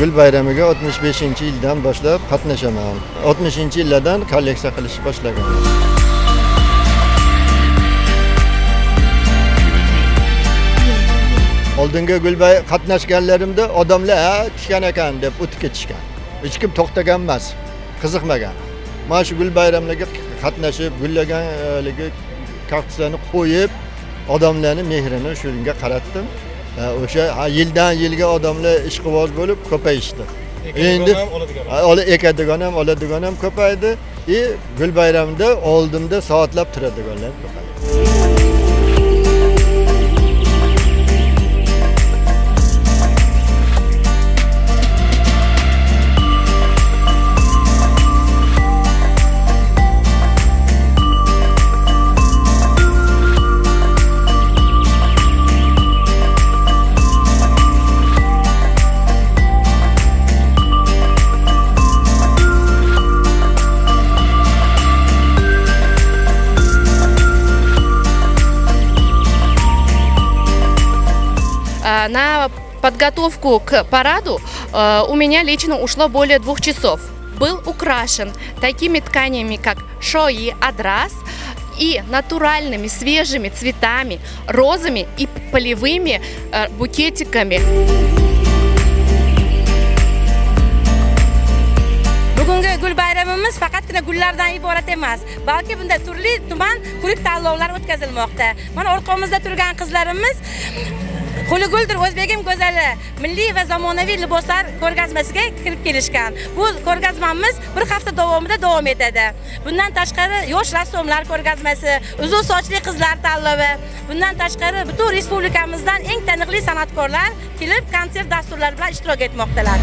Gul bayramiga 65-yildan boshlab qatnashaman. 60-yillardan kolleksiya qilishni boshlaganman. Oldingi gul qatnashganlarimda odamlar ha tikan ekan deb o'tib ketishgan. Hech kim to'xtagan emas, qiziqmagan. Mana shu gul bayramlariga qatnashib, gullagan haligi kaktuslarni qo'yib, odamlarning mehrini shunga qaratdim. O'sha yildan yilga odamlar ishqiboz bo'lib ko'payishdi. Endi ekadigan ham, oladigan ham ko'paydi. Gul bayramida oldimda soatlab turadiganlar ham ko'paydi. На подготовку к параду у меня лично ушло более 2 часов. Был украшен такими тканями, как шои, адрас и натуральными свежими цветами, розами и полевыми букетиками. Bugungi gul bayramimiz faqatgina gullardan iborat emas, balki bunda turli tuman ko'rik tanlovlar o'tkazilmoqda. Mana orqamizda turgan qizlarimiz Qo'li guldir o'zbegim go'zali milliy va zamonaviy liboslar ko'rgazmasiga kirib kelishgan. Bu ko'rgazmamiz bir hafta davomida davom etadi. Bundan tashqari yosh rassomlar ko'rgazmasi, uzun sochli qizlar tanlovi, bundan tashqari butun respublikamizdan eng taniqli san'atkorlar kelib konsert dasturlari bilan ishtirok etmoqdalar.